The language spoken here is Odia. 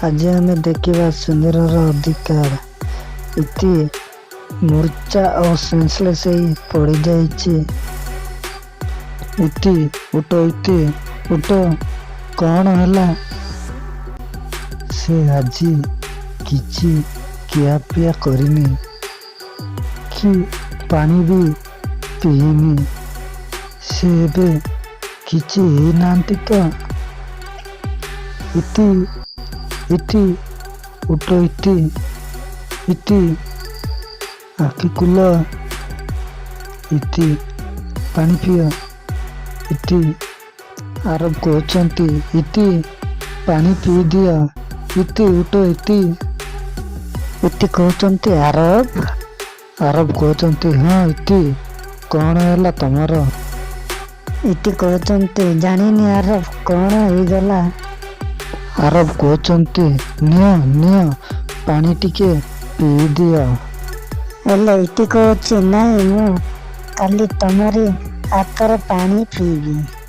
ଆଜି ଆମେ ଦେଖିବା ସିନ୍ଦୁରର ଅଧିକାର। ଇତି ମୂର୍ଚ୍ଛା ଓ ସେନ୍ସଲେସ୍ ହେଇ ପଡ଼ିଯାଇଛି। ଇତି, ଉଠ, ଇତି, ଉଠ, କ'ଣ ହେଲା? ସେ ଆଜି କିଛି ଖିଆପିଆ କରିନି କି ପାଣି ବି ପିଇନି। ସେ ଏବେ କିଛି ହେଇନାହାନ୍ତି ତ? ଇତି, ଇତି, ଉଠ, ଇତି, ଇତି, ଆଖି ଖୋଲ, ଇତି, ପାଣି ପିଅ, ଇତି। ଆରବ କହୁଛନ୍ତି, ଇତି, ପାଣି ପିଇ ଦିଅ, ଇତି, ଉଠ, ଇତି। ଇତି କହୁଛନ୍ତି, ଆରବ। ଆରବ କହୁଛନ୍ତି, ହଁ ଇତି, କ'ଣ ହେଲା ତମର? ଇତି କହୁଛନ୍ତି, ଜାଣିନି ଆରବ, କ'ଣ ହେଇଗଲା। ଆରବ କହୁଛନ୍ତି, ନିଅ, ନିଅ, ପାଣି ଟିକେ ପିଇଦିଅ। ହେଲେ ଇତି କହୁଛି, ନାଇଁ, ମୁଁ କାଲି ତମରି ହାତରେ ପାଣି ପିଇବି।